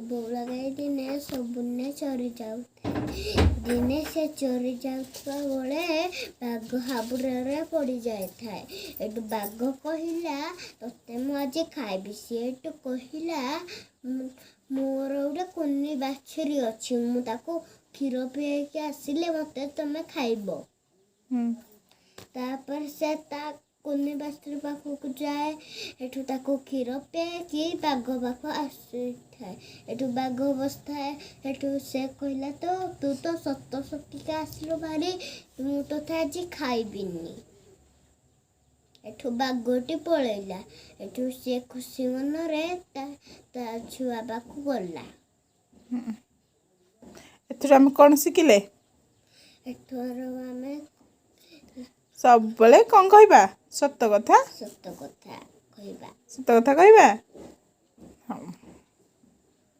ବଉଳା ଗାଈ ଦିନେ ସବୁଦିନେ ଚରି ଯାଉଥାଏ। ଦିନେ ସେ ଚରି ଯାଉଥିବା ବେଳେ ବାଘ ହାବୁଡ଼ରେ ପଡ଼ି ଯାଇଥାଏ। ଏଠୁ ବାଘ କହିଲା, ତୋତେ ମୁଁ ଆଜି ଖାଇବି। ସିଏ ଏଠୁ କହିଲା, ମୋର ଗୋଟେ କୁନି ବାଛୁରୀ ଅଛି, ମୁଁ ତାକୁ କ୍ଷୀର ପିଆଇକି ଆସିଲେ ମୋତେ ତମେ ଖାଇବ। ତାପରେ ସେ ତା କୁନି ବାଛୁରୀ ପାଖକୁ ଯାଏ। ଏଠୁ ତାକୁ କ୍ଷୀର ପିଆଇକି ବାଘ ପାଖ ଆସିଥାଏ। ଏଠୁ ବାଘ ବସିଥାଏ। ଏଠୁ ସେ କହିଲା, ତ ତୁ ତ ସତ ସତିକା ଆସିଲୁ ଭାରି, ମୁଁ ତୋତେ ଆଜି ଖାଇବିନି। ଏଠୁ ବାଘଟି ପଳେଇଲା। ଏଠୁ ସେ ଖୁସି ମନରେ ତା ଛୁଆ ପାଖକୁ ଗଲା। ଏଥିରୁ ଆମେ କ'ଣ ଶିଖିଲେ? ଏଠୁ ଆମେ ସବୁବେଳେ କ'ଣ କହିବା? ସତ କଥା। ସତ କଥା କହିବା। ସତ କଥା କହିବା। ହଉ।